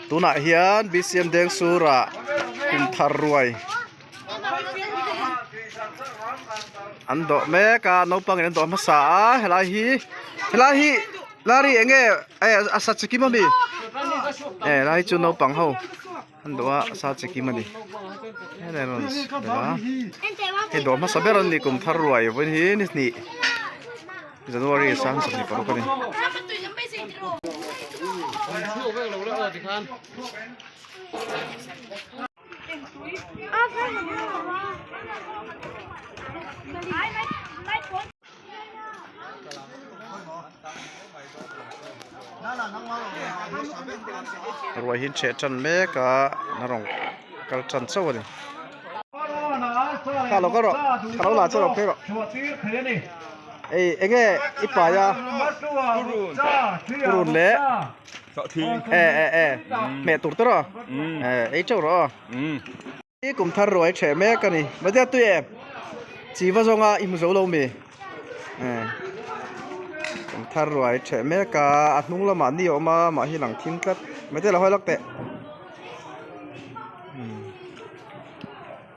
Tunah hian BCM Dengsura kum thar ruai an dawh mek a naupang in an dawh hmasa a helai hi helai hi lari eng nge a sa chi kim ami e helai hi chu naupang ho an dawh a a sa chi kim ani helai rawn a hei dawh hmasa ber an ni kum thar ruai vawiin hi ni hnih. January sang 26 a ni. Ruai hi cheh tan mek a na rawng kal tan chauh a ni. Kha lo ka rawh ka lo la che rawh phei rawh. Ei enge i pai a purun leh e e e hmeh tur te rawh e ei teuh rawh aw i kum thar ruai theh mek a ni mahse tui em chi va zawnga i hmu zo lo mi e kum thar ruai theh mek a a hnung lamah ni a awm a mah hi lang thim tlat mahse lo hawi lawk teh.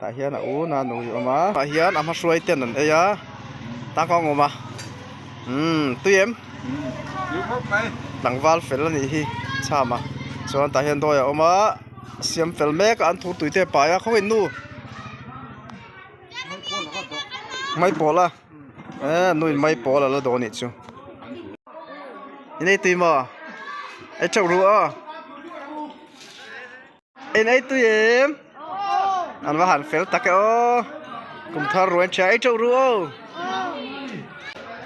Tah hian a un a nui awm a tah hian a hma hruai ten an ei a tang kawng awm a umm tui em tlangval fel a nih hi chham a chuan tah hian dawi a awm a siam fel mek a an thur tui te a pai a khaw in nu maipawl a eh nu in maipawl a la dawn anih chu in ei tui maw ei teuh ru aw. En ei tui em? An va han fel tak e aw. Kum thar ruai an ṭhia ei ṭeuh ru aw.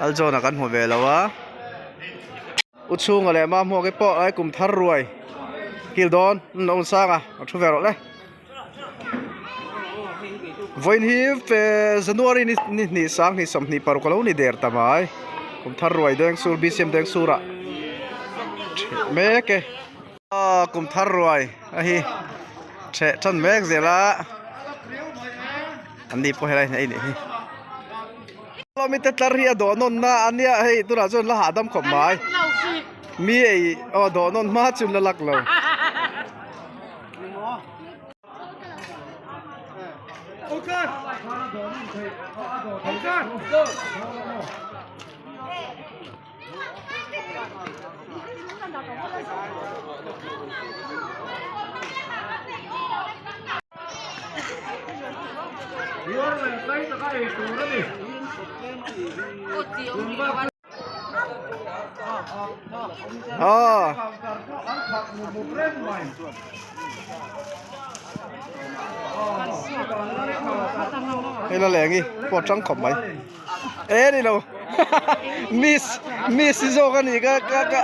Alzawn ah kan hmu ve lo a. U chhunga leh Mahmuak te pawh ai kum thar ruai kil dawn an awm sang a, a thu ve rawh le. Vawiin hi January ni hnih 20 26 a lo ni der ta mai. Kum thar ruai Dengsur BCM Dengsur ah ṭheh mek e. Aw kum thar ruai a hi theh tan mek zel a an ni pawh helai hi a nih hi mi te tlar hi a dawh nawn na a nia hei tunah chuan la hahdam khawp mai mi ei aw dawh nawn hma chu la lak lo. Aw Hei la leng i pawh tang khawp mai. E ni lo miss miss hi zawk a ni ka ka ka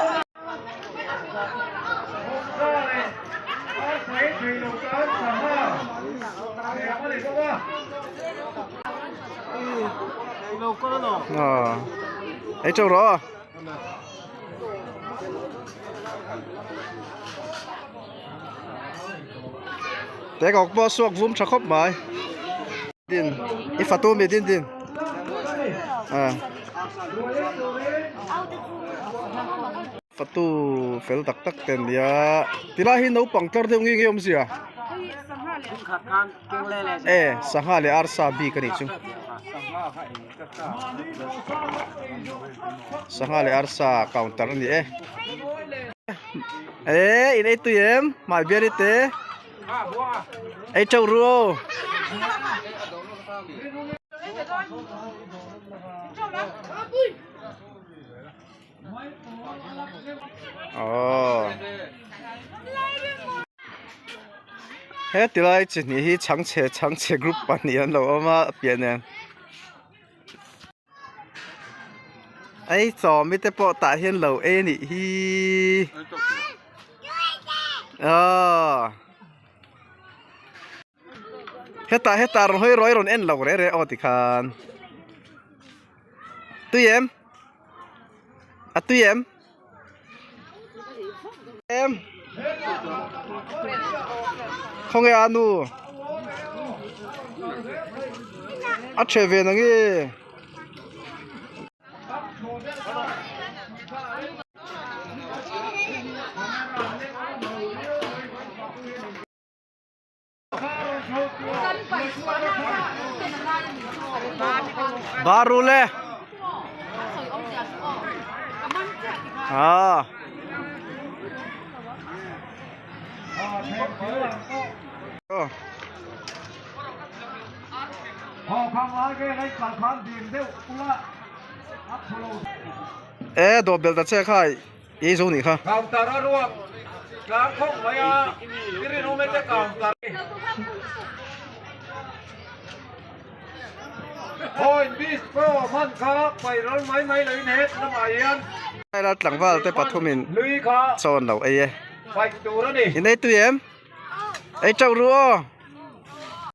Ei chau rawh. Te kawk pawh suak vum tha khawp mai. Din i fatu mi din din. À. Fatu fel tak tak ten nia. Tilai hi naupang tlar deuh nge nge awm zia. E sangha leh arsa bik anih chu. Sangha leh arsa counter ani e. E in ei tui em hmai bial i te. Ei teuh ru aw. Aww. He tilai chi hnih hi chhangchhe chhangchhe group pahnih an lo awm a piah nen. Ei chawmi te pawh tah hian lo ei a nih hi aw hetah hetah rawn hawi rawih rawn en lo reh reh aw tikhan tui em a tui em em khawnge a nu a ṭheh ve nange. Barul e. Ah. E dawh belh ta che kha i ei zo nih kha. Counter a ruak tlang khawp mai a, i rinawm e te counter. Point Bistro hman kha paih ral mai mai lo in het lamah hian. Helai tlangval te pathumin Lui kha chaw an lo ei e. paih tur a ni. In ei tui em? Ei teuh ru aw.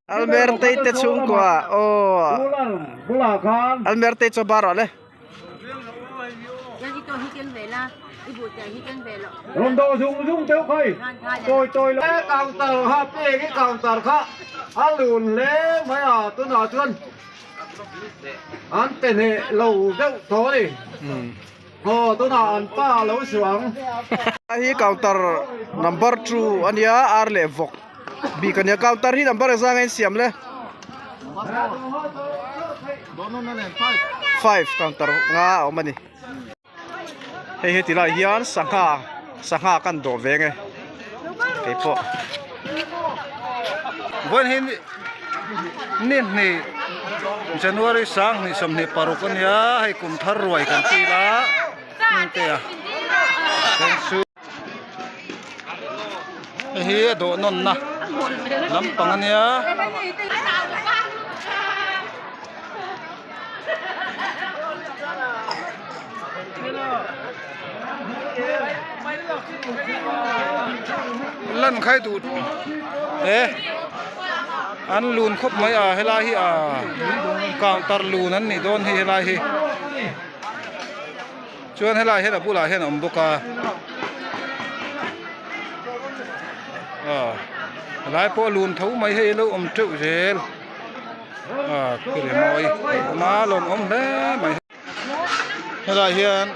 Almertei te chhungkua aw. Bulah khan. Almertei chaw bar ah le. Rawn dawh zung zung teuh khai tawi tawi lo. Counter kha pek i counter kha a lun hle mai a tunah chuan an pe hneh lo deuh tawh a ni. Aw tunah an pa a lo suang. Hei hi counter number 2 ania ar leh vawk bik ania counter hi number engzah nge in siam le. 5 counter nga a awm a ni. Hei heti lai hian sangha sangha kan dawh ve nge keipawh. Vawiin hi ni hnih January 20 26 a nia hei kum thar ruai kan ti la hmingte a Hei hi a dawh nawnna lampang a nia. Lan khai duh e an lun khawp mai a helai hi a counter lun an nih dawn hi helai hi. Chuan helai hian a bulah hian a awm bawk a aw helai pawh a lun tho mai hei a lo awm teuh zel a thil mawi a awm a lawmawm hle mai helai hian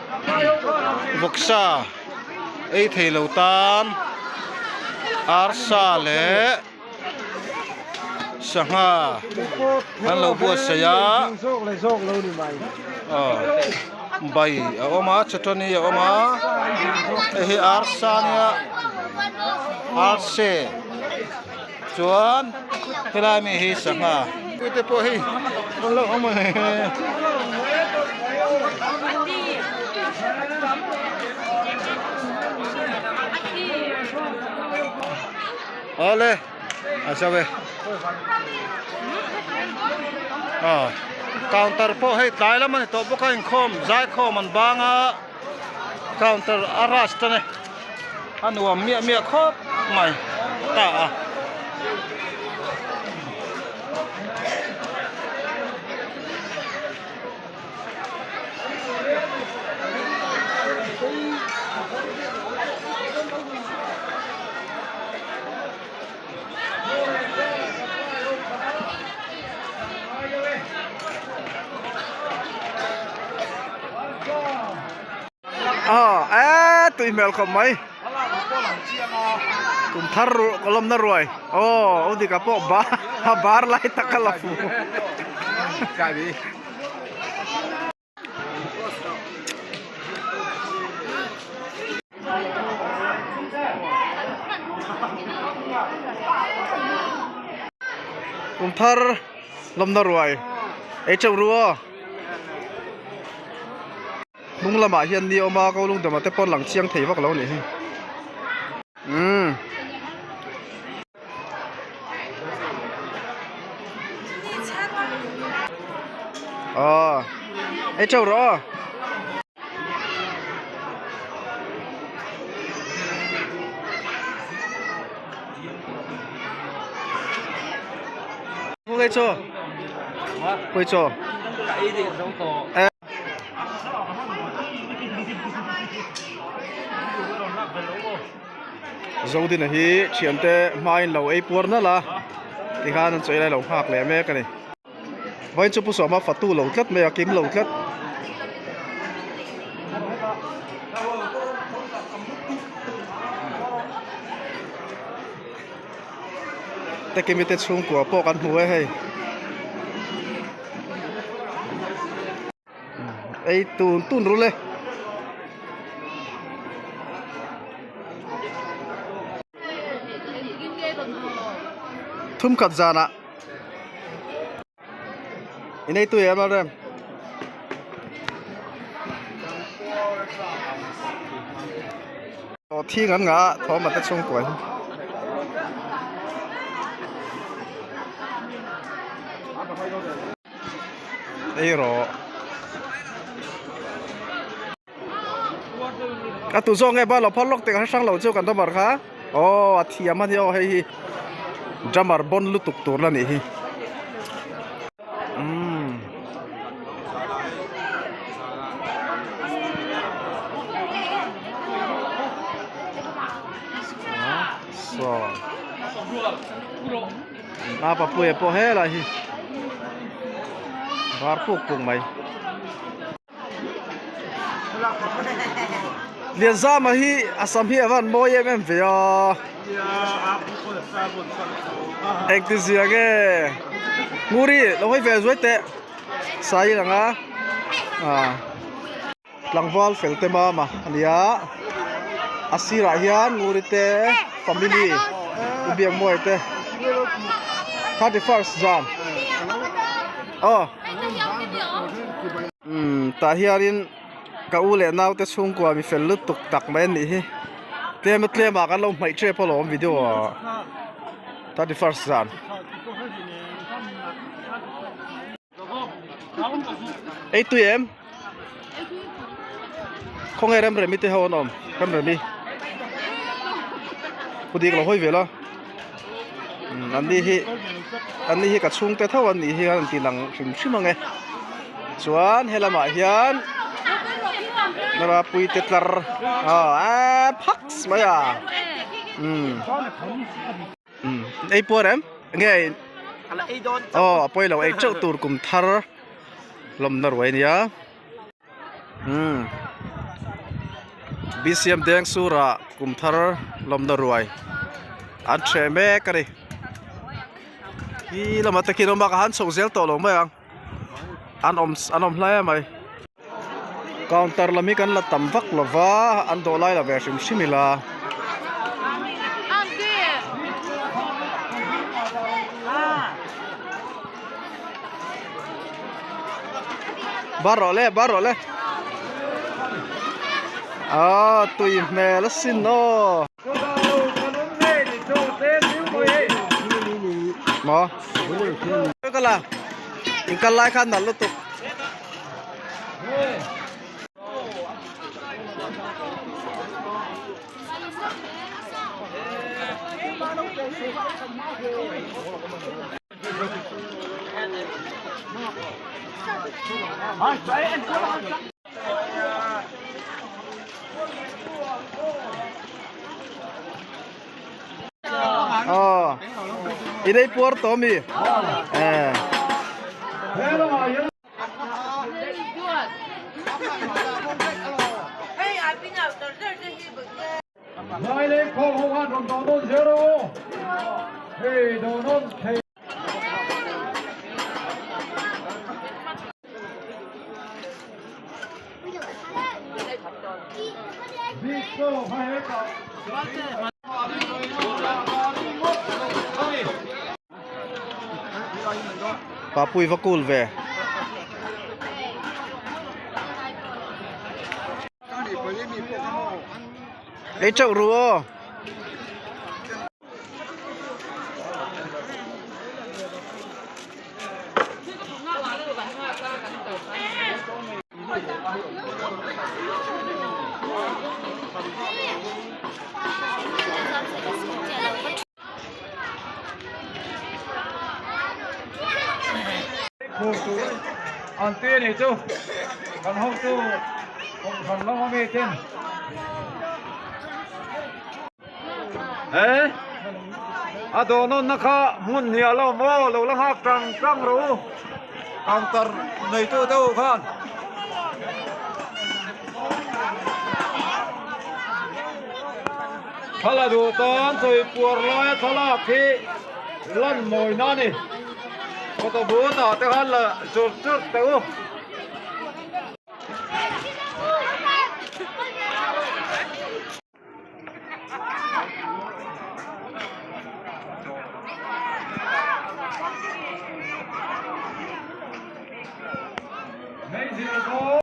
vawksa ei thei lo tan arsa leh. Sangha an lo buatsaih a aw bai a awm a chutani a awm a hei hi arsa ania arse chuan helai mi hi sangha te pawh hei an lo awm a ni. Awle a zo e aw counter pawh hei tlai lam a ni tawh bawk a inkhawm zaikhawm an bang a counter a rush tan e a nuam miah miah khawp mai ta a. Aw tui hmel khawp mai kum thar lawm na ruai aw u dika pawh a bar lai tak a la fu. Kum thar lawmna ruai ei teuh ru aw hnung lamah hian ni a awm a ko lung dama te pawh lang chiang thei vak lo a nih hi umm. Aw ei teuh rawh aw. Khawi chaw? Khawi chaw? Zodina hi thiante hmain lo ei puar nalh a tikhan an chawi lai lo nghak leh mek a ni. Vawiin chu Pu Sawma fatu lo tlat mai a kim lo tlat. Tekimi te chhungkua pawh kan hmu e hei. Ei tun tun rul e. Thum khat zanah in ei tui em Lalrem? Aw thing an ngah a thawm ate chhungkua hi. Ei rawh. A tu zawk nge balo phal lawk teh ka hre hrang lo chu kan drummer kha aw a thiam a ni aw hei hi drummer bawn lutuk tur la nih hi umm. Saw a papuia pawh helai hi var puk puk mai. Lianzama hi a sam hi a van mawi em em ve a engti zia nge Nguri lo hawi ve zuai teh sai ang a ah tlangval fel te mama a nia a sirah hian Nguri te family u Biakmawia te 31st zan aw. Umm tah hianin ka u leh naute chhungkua mi fel lutuk tak mai an nih hi tlem a tlem ah kan lo hmaih tep alawm video ah 31st zan ei tui em khawnge remremi te ho an awm remremi khudik lo hawi vel a. An ni hi an ni hi ka chhungte tho an nih hi an ti lang hrim hrim ang e chuan he lamah hian Narapuite tlar aw phaks mai a umm umm ei puar em nge aw a pawi lo ei teuh tur kum thar lawmna ruai a nia. Umm BCM deng surah kum thar lawmna ruai an hreh mek a ni khi lamah te khian awm a ka han chhoh zel tawh lo mai ang an awm an awm hle mai counter lam hi kan la tam vak lo va an dawh lai la ve hrim hrim ila. Bar rawh le bar rawh le ah tui hmel asin aw maw ka la in kal lai khan nalh lutuk. Ờ, i đây Puerto mi. Ờ. Papui va kul ve. Ei chauh ru aw. An tui a nih chu kan hotu kohhran lama mi ten He a dawh nawnna kha hmun hnih a lo awm aw lo la nghak tang tang rawh u counter neitu deuh khan. Thla duh tan chawi puar laia thlalak hi lan mawina a ni. Photo booth ah te khan la chur chur teh u.